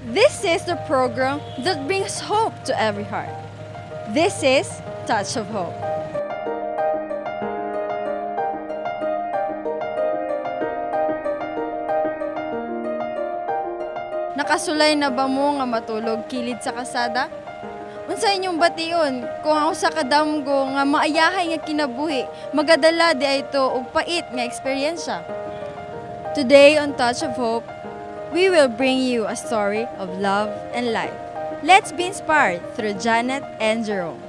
This is the program that brings hope to every heart. This is Touch of Hope. Nakasulay na ba mo nga matulog kilid sa kasada? Unsa inyong bation kung ang usa ka damgo nga maayahay nga kinabuhi magadala diay ito og pait nga eksperyensya? Today on Touch of Hope, we will bring you a story of love and life. Let's be inspired through Janet and Jerome.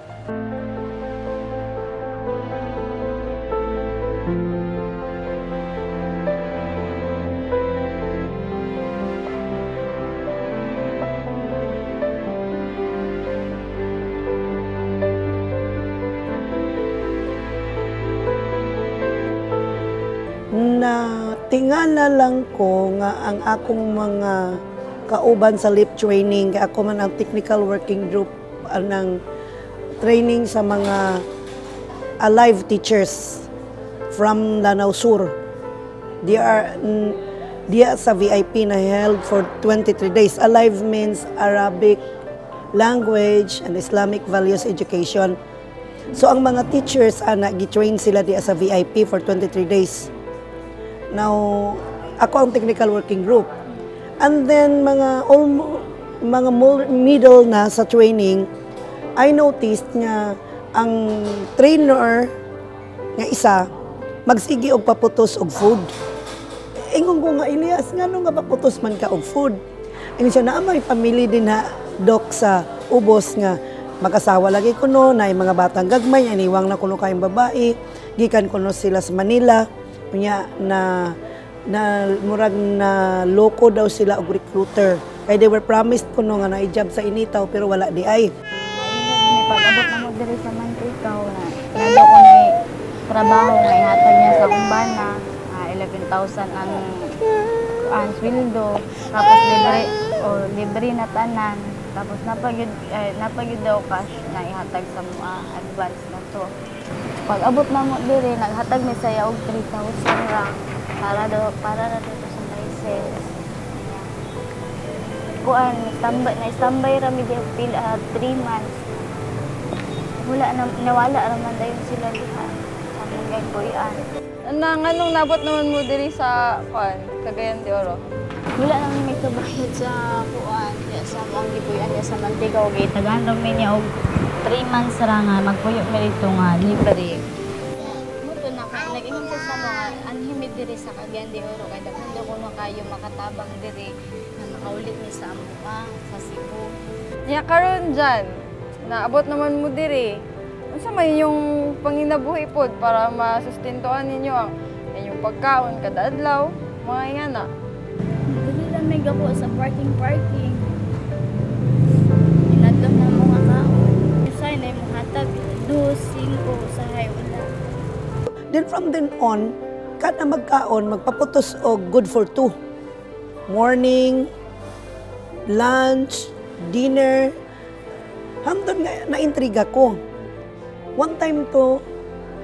Na tingala lang ko nga ang akong mga kauban sa LEAP training, kay ako man ang technical working group ng training sa mga alive teachers from Lanao Sur. They are diya sa VIP na held for 23 days. Alive means Arabic Language and Islamic Values Education. So ang mga teachers ana gi-train sila diya sa VIP for 23 days. Now, ako ang technical working group. And then mga almost, mga middle na sa training, I noticed nga ang trainer nga isa magsige og paputos og food. Ingon ko nga, "Elias, ngano nga paputos man ka og food?" Ingon siya, "Naa may family din na, Dok, sa ubos nga mag-asawa lagi kuno, na mga batang gagmay, aniwang na kuno kayong babae, gikan kuno sila sa Manila." Unya na na murag na loko daw sila og recruiter. Kay they were promised kuno nga naay job sa Initaw pero wala diay. May pag-abot na mo diri sa Manticao na nado ko ni trabaho nga ihatag niya sa akong bana, 11,000 ang sweldo, tapos libre o libre na tanan, tapos napagyud daw cash na ihatag sa mga advance na to. Pag abot na mo diri, naghatag mi saya og 3,000 ra para ra dito sa license. Kuan, standby na standby ra mi diha pila 3 months. Wala na, nawala ra man dayon sila diha sa among gagbuyan. Na nganong nabot naman mo diri sa kuan, Cagayan de Oro? Wala naman may kabayad sa kuan diha sa among gibuyan niya sa Manticao, gitagaan ra mi niya og 3 months ra nga magpuyo mi dito nga libre. Mo to na kay nag-ingon ko sa mga anhi mi diri sa Cagayan de Oro kay daghan daw kuno kayo makatabang diri nga makaulit mi sa amoa sa Cebu. Nya karon dyan, naabot naman mo diri. Unsa man inyong panginabuhi pod para masustentuhan ninyo ang inyong pagkaon kada adlaw, mga ingana? Dili lang may gako sa parking. Inadlong na mga kaon. Usay na imong hatag 2, 5 usahay wala. Then from then on, kada magkaon, magpaputos og good for two. Morning, lunch, dinner. Hangtod nga naintriga ko. One time to,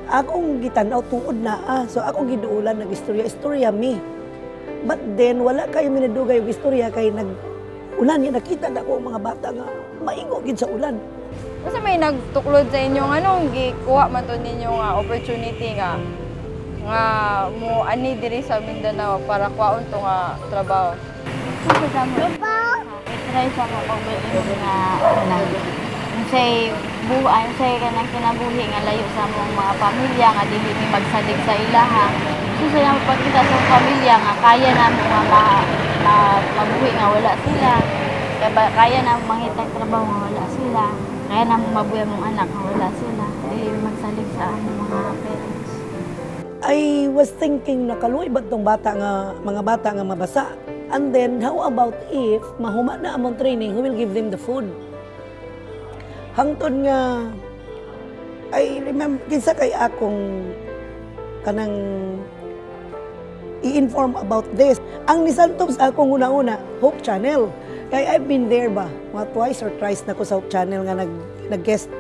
akong gitanaw tuod na ah. So akong giduulan nag-istorya, istorya mi. But then wala kayo minadugay og istorya kay nag ulan niya, nakita na ko ang mga bata nga maingo gid sa ulan. Unsa may nagtuklod sa inyo nganong gikuha man to ninyo nga opportunity nga nga mo ani diri sa Mindanao para kuhaon to nga trabaho? Sa mo, i-try sa mo kung bilin nga kanang unsay buhay, unsay kanang kinabuhi nga layo sa among mga pamilya nga dili mi magsalig sa ilaha. So sa namo pagkita sa pamilya nga kaya namo nga mabuhi nga wala sila. Kaya ba, kaya namo mangitag trabaho nga wala sila. Kaya namo mabuhi among anak nga wala sila. Dili mi magsalig sa among mga parents. I was thinking nakaluoy ba tong bata nga mga bata nga mabasa? And then how about if mahuma na among training, who will give them the food? Hangtod nga I remember kinsa kay akong kanang i-inform about this. Ang nisantob sa akong una-una, Hope Channel. Kay I've been there ba, mga twice or thrice na ko sa Hope Channel nga nag-guest.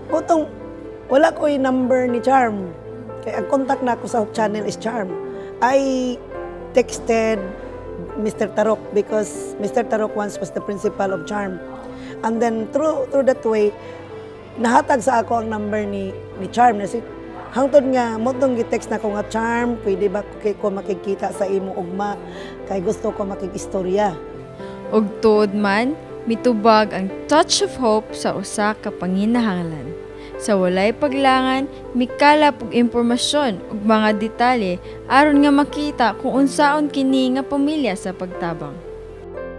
Putong, wala ko yung number ni Charm. Kay ang contact na ako sa Hope Channel is Charm. I texted Mr. Tarok because Mr. Tarok once was the principal of Charm. And then through that way, nahatag sa ako ang number ni Charm na si hangtod nga mao tong gi-text na ko nga, "Charm, pwede ba kay ko makikita sa imo ugma kay gusto ko makig-istorya?" Ug tuod man, mitubag ang Touch of Hope sa usa ka panginahanglan. Sa walay paglangan, mikalap og impormasyon ug mga detalye aron nga makita kung unsaon kini nga pamilya sa pagtabang.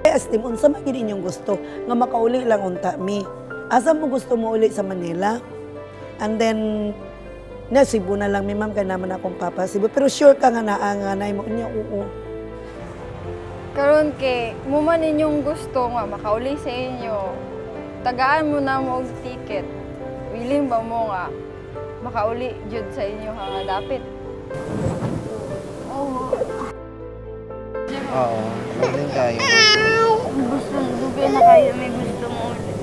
As team, unsa man gid inyong gusto nga makauli lang unta mi? Asa mo gusto mo uli, sa Manila? And then na Cebu na lang mi, ma'am, kay naman akong papa Cebu. Pero sure ka nga naa nga na mo niya? Oo. Karon kay mo man inyong gusto nga makauli sa inyo, tagaan mo na mo og ticket. Willing ba mo nga makauli jud sa inyo nga dapit? Oo. Oo, willing kayo. Gusto, dugay na kayo may gusto mo ulit.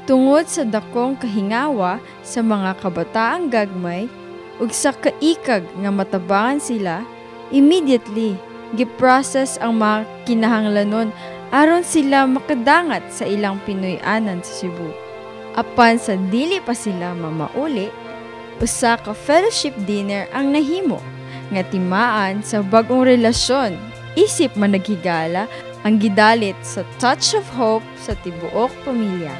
Tungod sa dakong kahingawa sa mga kabataang gagmay ug sa kaikag nga matabangan sila, immediately gi-process ang mga kinahanglanon aron sila makadangat sa ilang Pinoy-anan sa Cebu. Apan sa dili pa sila mamauli, usa ka fellowship dinner ang nahimo nga timaan sa bag-ong relasyon isip managhigala ang gidalit sa Touch of Hope sa tibuok pamilya.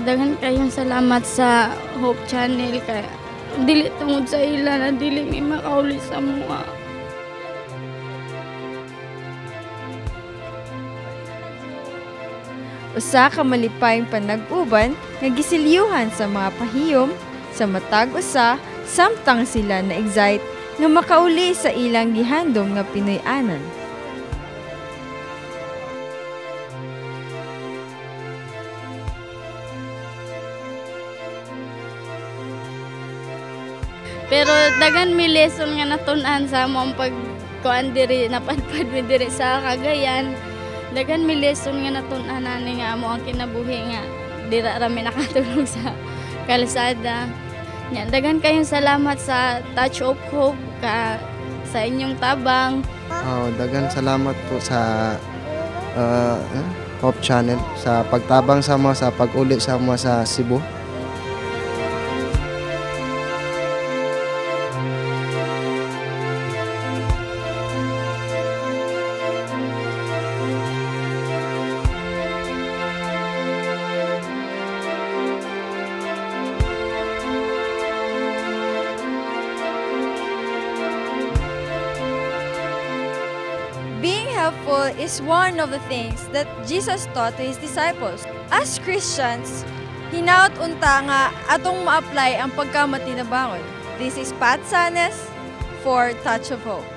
Daghan kayong salamat sa Hope Channel kay dili tungod sa ila na dili mi makauli sa mga. Usa ka malipayong panag-uban nga gisilyuhan sa mga pahiyom sa matag usa samtang sila na-excite nga makauli sa ilang gihandom nga Pinoy-anan. Pero daghan mi lesson nga natun-an sa among pag kuan diri, napadpad mi diri sa Cagayan. Daghan mi lesson nga natun-an ani nga amo ang kinabuhi nga dira ra mi nakatulog sa kalsada. Nya, daghan kayong salamat sa Touch of Hope ka sa inyong tabang. Oh, daghan salamat po sa Hope Channel sa pagtabang sa mo, sa pag-uli sa mo sa Cebu. Being helpful is one of the things that Jesus taught to His disciples. As Christians, hinaot unta nga atong ma-apply ang pagkamatinabangon. This is Pat Sanes for Touch of Hope.